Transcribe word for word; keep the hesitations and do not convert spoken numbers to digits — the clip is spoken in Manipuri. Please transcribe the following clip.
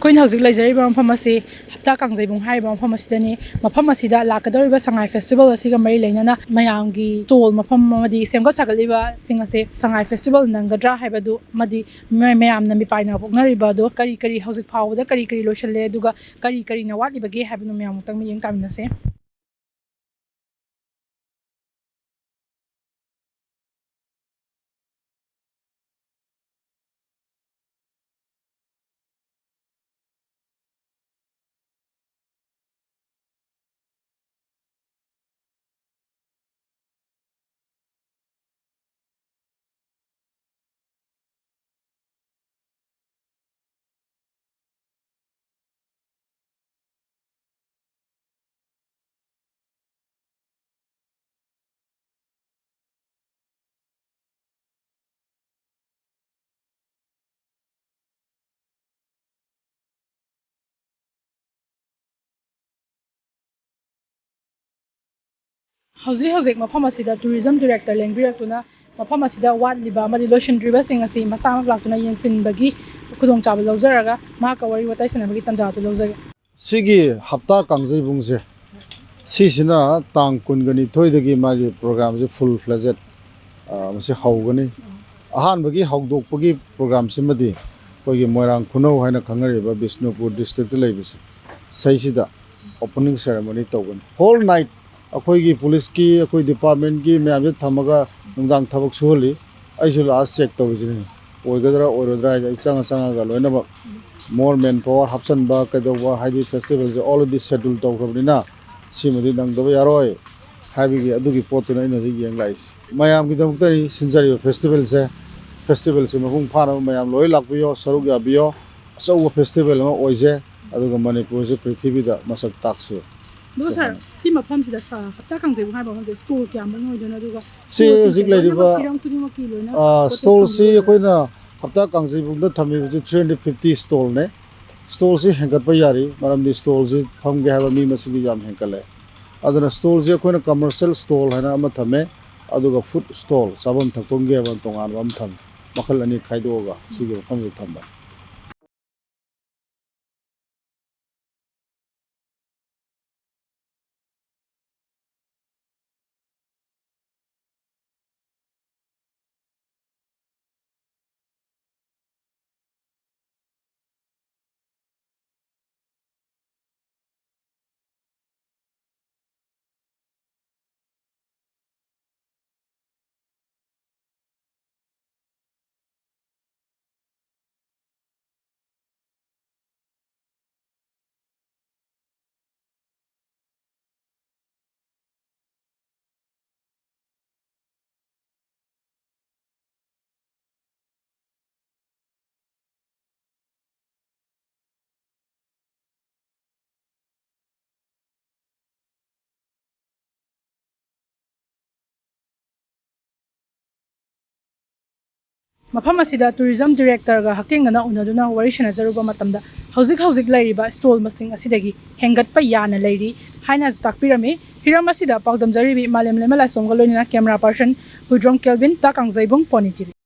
ꯑꯩꯈꯣꯏꯅ ꯍꯧꯖꯤꯛ ꯂꯩꯖꯔꯤꯕ ꯃꯐꯝ ꯑꯁꯤ ꯍꯞꯇꯥ ꯀꯥꯡꯖꯩꯕꯨꯡ ꯍꯥꯏꯔꯤꯕ ꯃꯐꯝ ꯑꯁꯤꯗꯅꯤ꯫ ꯃꯐꯝ ꯑꯁꯤꯗ ꯂꯥꯛꯀꯗꯧꯔꯤꯕ ꯁꯉꯥꯏ ꯐꯦꯁꯇꯤꯚꯦꯜ ꯑꯁꯤꯒ ꯃꯔꯤ ꯂꯩꯅꯅ ꯃꯌꯥꯝꯒꯤ ꯁ꯭ꯇꯣꯜ ꯃꯐꯝ ꯑꯃꯗꯤ ꯁꯦꯝꯒꯠ ꯁꯥꯒꯠꯂꯤꯕꯁꯤꯡ ꯑꯁꯦ ꯁꯉꯥꯏ ꯐꯦꯁꯇꯤꯚꯦꯜ ꯅꯪꯒꯗ꯭ꯔꯥ ꯍꯥꯏꯕꯗꯨ ꯑꯃꯗꯤ ꯃ-, ꯃꯌꯥꯝꯅ ꯃꯤꯄꯥꯏꯅ ꯄꯣꯛꯅꯔꯤꯕ ꯑꯗꯣ ꯀꯔꯤ ꯀꯔꯤ ꯍꯧꯖꯤꯛ ꯐꯥꯎꯕꯗ ꯀꯔꯤ ꯀꯔꯤ ꯂꯣꯏꯁꯤꯜꯂꯦ, ꯑꯗꯨꯒ ꯀꯔꯤ ꯀꯔꯤꯅ ꯋꯥꯠꯂꯤꯕꯒꯦ ꯍꯥꯏꯕꯗꯨ ꯃꯌꯥꯝ ꯑꯃꯨꯛꯇꯪ ꯃꯤꯠꯌꯦꯡ ꯇꯥꯃꯤꯟꯅꯁꯦ꯫ ꯍꯧꯖꯤꯛ ꯍꯧꯖꯤꯛ ꯃꯐꯝ ꯑꯁꯤꯗ ꯇꯨꯔꯤꯖꯝ ꯗꯤꯔꯦꯛꯇꯔ ꯂꯦꯡꯕꯤꯔꯛꯇꯨꯅ ꯃꯐꯝ ꯑꯁꯤꯗ ꯋꯥꯠꯂꯤꯕ ꯑꯃꯗꯤ ꯂꯣꯏꯁꯤꯟꯗ꯭ꯔꯤꯕꯁꯤꯡ ꯑꯁꯤ ꯃꯁꯥꯃꯛ ꯂꯥꯛꯇꯨꯅ ꯌꯦꯡꯁꯤꯟꯕꯒꯤ ꯈꯨꯗꯣꯡꯆꯥꯕ ꯂꯧꯖꯔꯒ ꯃꯍꯥꯛꯀ ꯋꯥꯔꯤ ꯋꯥꯇꯥꯏ ꯁꯥꯟꯅꯕꯒꯤ ꯇꯥꯟꯖꯥ ꯑꯗꯨ ꯂꯧꯖꯒꯦ꯫ ꯁꯤꯒꯤ ꯍꯞꯇꯥ ꯀꯥꯡꯖꯩꯕꯨꯡꯁꯦ, ꯁꯤꯁꯤꯅ ꯇꯥꯡ ꯀꯨꯟꯒ ꯅꯤꯊꯣꯏꯗꯒꯤ ꯃꯥꯒꯤ ꯄ꯭ꯔꯣꯒ꯭ꯔꯥꯝꯁꯦ ꯐꯨꯜ ꯐ꯭ꯂꯦꯖꯦꯠ, ꯑ, ꯃꯁꯤ ꯍꯧꯒꯅꯤ꯫ ꯑꯍꯥꯟꯕꯒꯤ ꯍꯧꯗꯣꯛꯄꯒꯤ ꯄ꯭ꯔꯣꯒ꯭ꯔꯥꯝꯁꯤꯃꯗꯤ ꯑꯩꯈꯣꯏꯒꯤ ꯃꯣꯏꯔꯥꯡ ꯈꯨꯅꯧ ꯍꯥꯏꯅ ꯈꯪꯅꯔꯤꯕ ꯕꯤꯁꯅꯨꯄꯨꯔ ꯗꯤꯁꯇ꯭ꯔꯤꯛꯇ ꯂꯩꯕꯁꯦ, ꯁꯩꯁꯤꯗ ꯑꯣꯄꯅꯤꯡ ꯁꯦꯔꯦꯃꯣꯅꯤ ꯇꯧꯒꯅꯤ꯫ ꯍꯣꯜ ꯅꯥꯏꯠ ꯑꯩꯈꯣꯏꯒꯤ ꯄꯨꯂꯤꯁꯀꯤ, ꯑꯩꯈꯣꯏ ꯗꯤꯄꯥꯔꯠꯃꯦꯟꯒꯤ ꯃꯌꯥꯝꯁꯦ ꯊꯝꯃꯒ ꯅꯨꯡꯗꯥꯡ ꯊꯕꯛ ꯁꯨꯍꯜꯂꯤ꯫ ꯑꯩꯁꯨ ꯂꯥꯛꯑ ꯆꯦꯛ ꯇꯧꯔꯤꯁꯤꯅꯤ, ꯑꯣꯏꯒꯗ꯭ꯔꯥ ꯑꯣꯏꯔꯣꯏꯗ꯭ꯔꯥ ꯍꯥꯏꯁꯦ꯫ ꯑꯩ ꯆꯪꯉ ꯆꯪꯉꯒ ꯂꯣꯏꯅꯃꯛ ꯃꯣꯔ ꯃꯦꯟ ꯄꯥꯋꯔ ꯍꯥꯞꯆꯟꯕ ꯀꯩꯗꯧꯕ, ꯍꯥꯏꯗꯤ ꯐꯦꯁꯇꯤꯚꯦꯜꯁꯦ ꯑꯣꯜꯔꯦꯗꯤ ꯁꯦꯗ꯭ꯌꯨꯜ ꯇꯧꯈ꯭ꯔꯕꯅꯤꯅ ꯁꯤꯃꯗꯤ ꯅꯪꯗꯕ ꯌꯥꯔꯣꯏ ꯍꯥꯏꯕꯒꯤ ꯑꯗꯨꯒꯤ ꯄꯣꯠꯇꯨꯅ ꯑꯩꯅ ꯍꯧꯖꯤꯛ ꯌꯦꯡ ꯂꯥꯛꯏꯁꯦ꯫ ꯃꯌꯥꯝꯒꯤꯗꯃꯛꯇꯅꯤ ꯁꯤꯟꯖꯔꯤꯕ ꯐꯦꯁꯇꯤꯚꯦꯜꯁꯦ꯫ ꯐꯦꯁꯇꯤꯚꯦꯜꯁꯦ ꯃꯄꯨꯡ ꯐꯥꯅꯕ ꯃꯌꯥꯝ ꯂꯣꯏ ꯂꯥꯛꯄꯤꯌꯣ, ꯁꯔꯨꯛ ꯌꯥꯕꯤꯌꯣ꯫ ꯑꯆꯧꯕ ꯐꯦꯁꯇꯤꯚꯦꯜ ꯑꯃ ꯑꯣꯏꯁꯦ, ꯑꯗꯨꯒ ꯃꯅꯤꯄꯨꯔꯁꯦ ꯄ꯭ꯔꯤꯊꯤꯕꯤꯗ ꯃꯁꯛ ꯇꯥꯛꯁꯦ꯫ ꯑꯗꯣ ꯁꯤ ꯁꯥꯔ, ꯍꯥꯏꯅ꯫ ꯁꯤ ꯃꯐꯝꯁꯤꯗ ꯁꯥ-, ꯍꯞꯇꯥ ꯀꯥꯡꯖꯩꯕꯨꯡ ꯍꯥꯏꯕ ꯃꯐꯝꯁꯦ ꯁ꯭ꯇꯣꯜ ꯀꯌꯥꯃꯨꯛ ꯑꯣꯏꯗꯣꯏꯅꯣ? ꯑꯗꯨꯒ ꯁꯤ ꯁ꯭ꯇꯣꯜꯁꯤꯡꯁꯦ ꯍꯧꯖꯤꯛ ꯂꯩꯔꯤꯕ, ꯂꯣꯏꯅꯃꯛ ꯍꯤꯔꯝ ꯈꯨꯗꯤꯡꯃꯛꯀꯤ ꯂꯣꯏꯅ ꯑꯥ, ꯄꯣꯠ ꯆꯩ ꯁ꯭ꯇꯣꯜꯁꯤ ꯐꯪꯕ ꯑꯣꯏꯗꯣꯏꯔꯥ? ꯑꯩꯈꯣꯏꯅ ꯍꯞꯇꯥ ꯀꯥꯡꯖꯩꯕꯨꯡꯗ ꯊꯝꯃꯤꯕꯁꯤ three hundred fifty ꯁ꯭ꯇꯣꯜꯅꯦ꯫ ꯁ꯭ꯇꯣꯜꯁꯤ ꯍꯦꯟꯒꯠꯄ ꯌꯥꯔꯤ, ꯃꯔꯝꯗꯤ ꯁ꯭ꯇꯣꯜꯁꯤ ꯐꯝꯒꯦ ꯍꯥꯏꯕ ꯃꯤ ꯃꯁꯤꯡꯒꯤ ꯌꯥꯝ ꯍꯦꯟꯒꯠꯂꯦ꯫ ꯑꯗꯨꯅ ꯁ꯭ꯇꯣꯜꯁꯤ ꯑꯩꯈꯣꯏꯅ ꯀꯃꯔꯁꯤꯌꯦꯜ ꯁ꯭ꯇꯣꯜ ꯍꯥꯏꯅ ꯑꯃ ꯊꯝꯃꯦ, ꯑꯗꯨꯒ ꯐꯨꯗ ꯁ꯭ꯇꯣꯜ, ꯆꯥꯐꯝ ꯊꯛꯐꯝꯒꯤ ꯍꯥꯏꯕ ꯇꯣꯉꯥꯟꯕ ꯑꯃ ꯊꯝꯃꯦ꯫ ꯃꯈꯜ ꯑꯅꯤ ꯈꯥꯏꯗꯣꯛꯑꯒ ꯁꯤꯒꯤ ꯃꯐꯝꯁꯤꯗ ꯊꯝꯕ꯫ ꯃꯐꯝ ꯑꯁꯤꯗ ꯇꯨꯔꯤꯖꯝ ꯗꯤꯔꯦꯛꯇꯔꯒ ꯍꯛꯊꯦꯡꯅꯅ ꯎꯅꯗꯨꯅ ꯋꯥꯔꯤ ꯁꯥꯟꯅꯖꯔꯨꯕ ꯃꯇꯝꯗ, ꯍꯧꯖꯤꯛ ꯍꯧꯖꯤꯛ ꯂꯩꯔꯤꯕ ꯁ꯭ꯇꯣꯜ ꯃꯁꯤꯡ ꯑꯁꯤꯗꯒꯤ ꯍꯦꯟꯒꯠꯄ ꯌꯥꯅ ꯂꯩꯔꯤ ꯍꯥꯏꯅꯁꯨ ꯇꯥꯛꯄꯤꯔꯝꯃꯤ꯫ ꯍꯤꯔꯝ ꯑꯁꯤꯗ ꯄꯥꯎꯗꯝꯖꯔꯤꯕꯤ ꯃꯥꯂꯦꯝ ꯂꯩꯃ ꯂꯥꯏꯁꯣꯝꯒ ꯂꯣꯏꯅꯅ ꯀꯦꯃꯦꯔꯥ ꯄꯥꯔꯁꯟ ꯍꯨꯏꯗ꯭ꯔꯣꯝ ꯀꯦꯜꯕꯤꯟ, ꯇꯥ ꯀꯥꯡꯖꯩꯕꯨꯡ, ꯄꯣꯅꯤ ꯇꯤꯚꯤ꯫